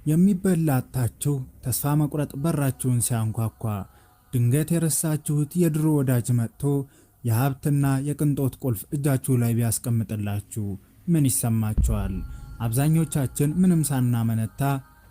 የሚበላ አጥታችሁ ተስፋ መቁረጥ በራችሁን ሲያንኳኳ፣ ድንገት የረሳችሁት የድሮ ወዳጅ መጥቶ የሀብትና የቅንጦት ቁልፍ እጃችሁ ላይ ቢያስቀምጥላችሁ ምን ይሰማችኋል? አብዛኞቻችን ምንም ሳናመነታ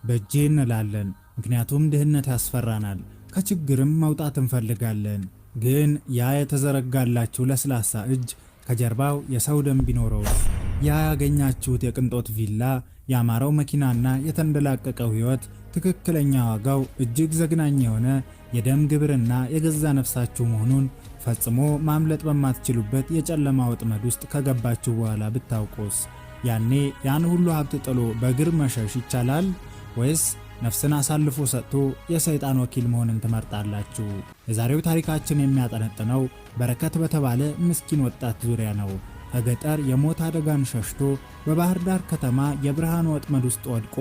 በእጄ እንላለን። ምክንያቱም ድህነት ያስፈራናል፣ ከችግርም መውጣት እንፈልጋለን። ግን ያ የተዘረጋላችሁ ለስላሳ እጅ ከጀርባው የሰው ደም ቢኖረውስ? ያ ያገኛችሁት የቅንጦት ቪላ፣ ያማረው መኪናና የተንደላቀቀው ሕይወት ትክክለኛ ዋጋው እጅግ ዘግናኝ የሆነ የደም ግብርና የገዛ ነፍሳችሁ መሆኑን ፈጽሞ ማምለጥ በማትችሉበት የጨለማ ወጥመድ ውስጥ ከገባችሁ በኋላ ብታውቁስ? ያኔ ያን ሁሉ ሀብት ጥሎ በእግር መሸሽ ይቻላል ወይስ ነፍስን አሳልፎ ሰጥቶ የሰይጣን ወኪል መሆንን ትመርጣላችሁ? የዛሬው ታሪካችን የሚያጠነጥነው በረከት በተባለ ምስኪን ወጣት ዙሪያ ነው። ከገጠር የሞት አደጋን ሸሽቶ በባህር ዳር ከተማ የብርሃን ወጥመድ ውስጥ ወድቆ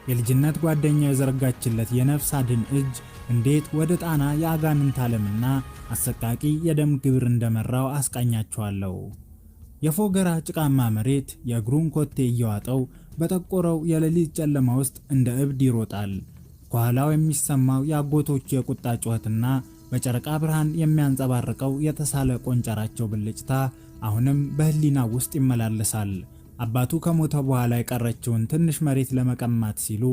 የልጅነት ጓደኛ የዘረጋችለት የነፍስ አድን እጅ እንዴት ወደ ጣና የአጋንንት ዓለምና አሰቃቂ የደም ግብር እንደመራው አስቃኛችኋለሁ። የፎገራ ጭቃማ መሬት የእግሩን ኮቴ እየዋጠው በጠቆረው የሌሊት ጨለማ ውስጥ እንደ እብድ ይሮጣል። ከኋላው የሚሰማው የአጎቶቹ የቁጣ ጩኸትና በጨረቃ ብርሃን የሚያንጸባርቀው የተሳለ ቆንጨራቸው ብልጭታ አሁንም በህሊናው ውስጥ ይመላለሳል። አባቱ ከሞተ በኋላ የቀረችውን ትንሽ መሬት ለመቀማት ሲሉ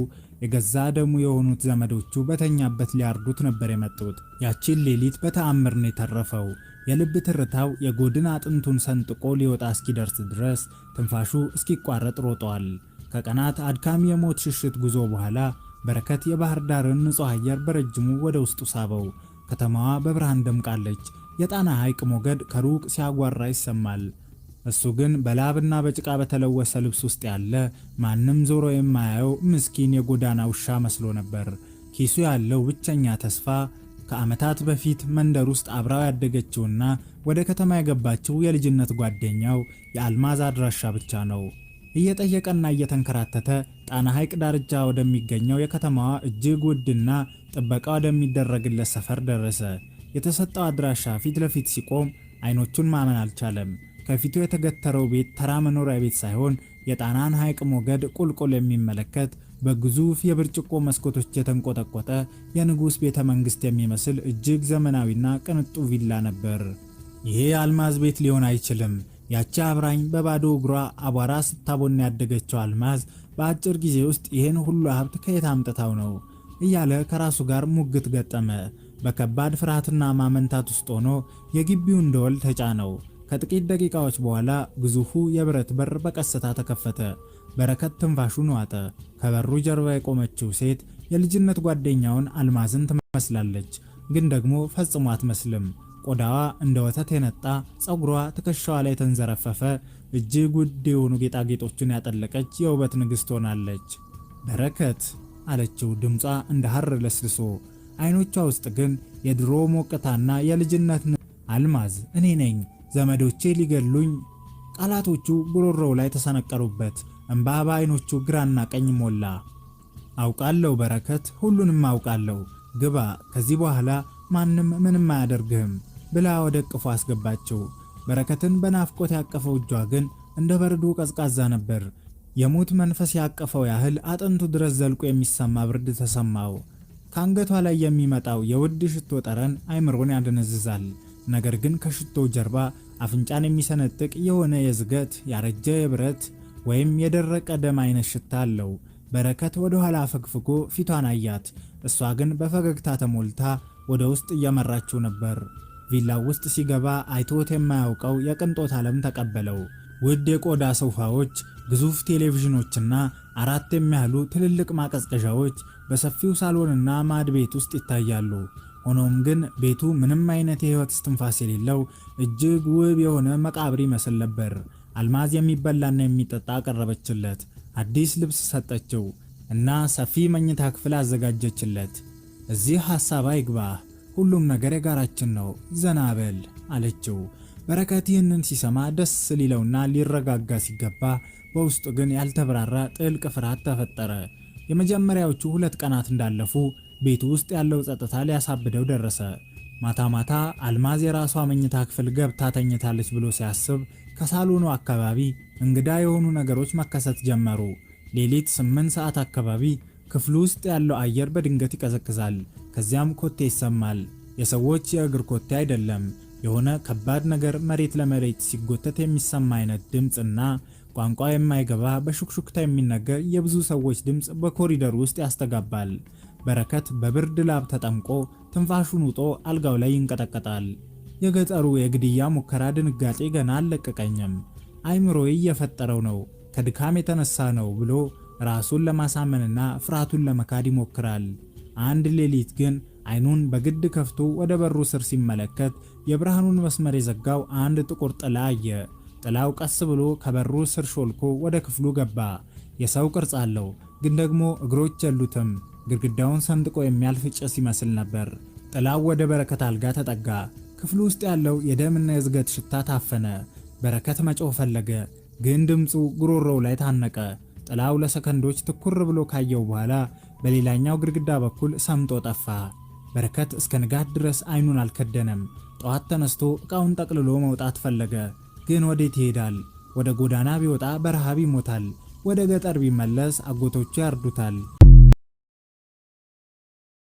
የገዛ ደሙ የሆኑት ዘመዶቹ በተኛበት ሊያርዱት ነበር የመጡት። ያቺን ሌሊት በተአምር ነው የተረፈው። የልብ ትርታው የጎድን አጥንቱን ሰንጥቆ ሊወጣ እስኪደርስ ድረስ ትንፋሹ እስኪቋረጥ ሮጧል። ከቀናት አድካሚ የሞት ሽሽት ጉዞ በኋላ በረከት የባህር ዳርን ንጹሕ አየር በረጅሙ ወደ ውስጡ ሳበው። ከተማዋ በብርሃን ደምቃለች። የጣና ሐይቅ ሞገድ ከሩቅ ሲያጓራ ይሰማል። እሱ ግን በላብና በጭቃ በተለወሰ ልብስ ውስጥ ያለ ማንም ዞሮ የማያየው ምስኪን የጎዳና ውሻ መስሎ ነበር። ኪሱ ያለው ብቸኛ ተስፋ ከዓመታት በፊት መንደር ውስጥ አብራው ያደገችውና ወደ ከተማ የገባችው የልጅነት ጓደኛው የአልማዝ አድራሻ ብቻ ነው። እየጠየቀና እየተንከራተተ ጣና ሐይቅ ዳርቻ ወደሚገኘው የከተማዋ እጅግ ውድና ጥበቃ ወደሚደረግለት ሰፈር ደረሰ። የተሰጠው አድራሻ ፊት ለፊት ሲቆም አይኖቹን ማመን አልቻለም። ከፊቱ የተገተረው ቤት ተራ መኖሪያ ቤት ሳይሆን የጣናን ሐይቅ ሞገድ ቁልቁል የሚመለከት፣ በግዙፍ የብርጭቆ መስኮቶች የተንቆጠቆጠ፣ የንጉሥ ቤተ መንግሥት የሚመስል እጅግ ዘመናዊና ቅንጡ ቪላ ነበር። ይሄ አልማዝ ቤት ሊሆን አይችልም። ያቺ አብራኝ በባዶ እግሯ አቧራ ስታቦን ያደገችው አልማዝ በአጭር ጊዜ ውስጥ ይህን ሁሉ ሀብት ከየት አምጥታው ነው እያለ ከራሱ ጋር ሙግት ገጠመ። በከባድ ፍርሃትና ማመንታት ውስጥ ሆኖ የግቢውን ደወል ተጫነው። ከጥቂት ደቂቃዎች በኋላ ግዙፉ የብረት በር በቀስታ ተከፈተ። በረከት ትንፋሹን ዋጠ። ከበሩ ጀርባ የቆመችው ሴት የልጅነት ጓደኛውን አልማዝን ትመስላለች፣ ግን ደግሞ ፈጽሞ አትመስልም። ቆዳዋ እንደ ወተት የነጣ፣ ፀጉሯ ትከሻዋ ላይ የተንዘረፈፈ፣ እጅግ ውድ የሆኑ ጌጣጌጦችን ያጠለቀች የውበት ንግሥት ሆናለች። "በረከት" አለችው፣ ድምጿ እንደ ሐር ለስልሶ። አይኖቿ ውስጥ ግን የድሮ ሞቅታና የልጅነት። "አልማዝ፣ እኔ ነኝ። ዘመዶቼ ሊገሉኝ።" ቃላቶቹ ጉሮሮው ላይ ተሰነቀሩበት። እንባ በአይኖቹ ግራና ቀኝ ሞላ። "አውቃለሁ በረከት፣ ሁሉንም አውቃለሁ። ግባ፣ ከዚህ በኋላ ማንም ምንም አያደርግህም" ብላ ወደ እቅፏ አስገባችው። በረከትን በናፍቆት ያቀፈው እጇ ግን እንደ በረዶ ቀዝቃዛ ነበር። የሞት መንፈስ ያቀፈው ያህል አጥንቱ ድረስ ዘልቆ የሚሰማ ብርድ ተሰማው። ከአንገቷ ላይ የሚመጣው የውድ ሽቶ ጠረን አይምሮን ያደነዝዛል። ነገር ግን ከሽቶው ጀርባ አፍንጫን የሚሰነጥቅ የሆነ የዝገት፣ ያረጀ የብረት ወይም የደረቀ ደም አይነት ሽታ አለው። በረከት ወደ ኋላ አፈግፍጎ ፊቷን አያት። እሷ ግን በፈገግታ ተሞልታ ወደ ውስጥ እየመራችው ነበር። ቪላው ውስጥ ሲገባ አይቶት የማያውቀው የቅንጦት ዓለም ተቀበለው። ውድ የቆዳ ሶፋዎች፣ ግዙፍ ቴሌቪዥኖችና አራት የሚያህሉ ትልልቅ ማቀዝቀዣዎች በሰፊው ሳሎንና ማድ ቤት ውስጥ ይታያሉ። ሆኖም ግን ቤቱ ምንም አይነት የህይወት እስትንፋስ የሌለው እጅግ ውብ የሆነ መቃብር ይመስል ነበር። አልማዝ የሚበላና የሚጠጣ አቀረበችለት፣ አዲስ ልብስ ሰጠችው እና ሰፊ መኝታ ክፍል አዘጋጀችለት። "እዚህ ሐሳብ አይግባህ፣ ሁሉም ነገር የጋራችን ነው፣ ዘና በል" አለችው። በረከት ይህንን ሲሰማ ደስ ሊለውና ሊረጋጋ ሲገባ በውስጡ ግን ያልተብራራ ጥልቅ ፍርሃት ተፈጠረ። የመጀመሪያዎቹ 2 ቀናት እንዳለፉ ቤቱ ውስጥ ያለው ጸጥታ ሊያሳብደው ደረሰ። ማታ ማታ አልማዝ የራሷ መኝታ ክፍል ገብታ ተኝታለች ብሎ ሲያስብ ከሳሎኑ አካባቢ እንግዳ የሆኑ ነገሮች መከሰት ጀመሩ። ሌሊት 8 ሰዓት አካባቢ ክፍሉ ውስጥ ያለው አየር በድንገት ይቀዘቅዛል። ከዚያም ኮቴ ይሰማል። የሰዎች የእግር ኮቴ አይደለም። የሆነ ከባድ ነገር መሬት ለመሬት ሲጎተት የሚሰማ አይነት ድምፅና ቋንቋ የማይገባ በሹክሹክታ የሚነገር የብዙ ሰዎች ድምፅ በኮሪደር ውስጥ ያስተጋባል። በረከት በብርድ ላብ ተጠምቆ ትንፋሹን ውጦ አልጋው ላይ ይንቀጠቀጣል። የገጠሩ የግድያ ሙከራ ድንጋጤ ገና አልለቀቀኝም። አይምሮዬ እየፈጠረው ነው፣ ከድካም የተነሳ ነው ብሎ ራሱን ለማሳመንና ፍርሃቱን ለመካድ ይሞክራል። አንድ ሌሊት ግን አይኑን በግድ ከፍቶ ወደ በሩ ስር ሲመለከት የብርሃኑን መስመር የዘጋው አንድ ጥቁር ጥላ አየ። ጥላው ቀስ ብሎ ከበሩ ስር ሾልኮ ወደ ክፍሉ ገባ። የሰው ቅርጽ አለው፣ ግን ደግሞ እግሮች የሉትም። ግድግዳውን ሰንጥቆ የሚያልፍ ጭስ ይመስል ነበር። ጥላው ወደ በረከት አልጋ ተጠጋ። ክፍሉ ውስጥ ያለው የደምና የዝገት ሽታ ታፈነ። በረከት መጮህ ፈለገ፣ ግን ድምፁ ጉሮሮው ላይ ታነቀ። ጥላው ለሰከንዶች ትኩር ብሎ ካየው በኋላ በሌላኛው ግድግዳ በኩል ሰምጦ ጠፋ። በረከት እስከ ንጋት ድረስ አይኑን አልከደነም። ጠዋት ተነስቶ ዕቃውን ጠቅልሎ መውጣት ፈለገ፣ ግን ወዴት ይሄዳል? ወደ ጎዳና ቢወጣ በረሃብ ይሞታል። ወደ ገጠር ቢመለስ አጎቶቹ ያርዱታል።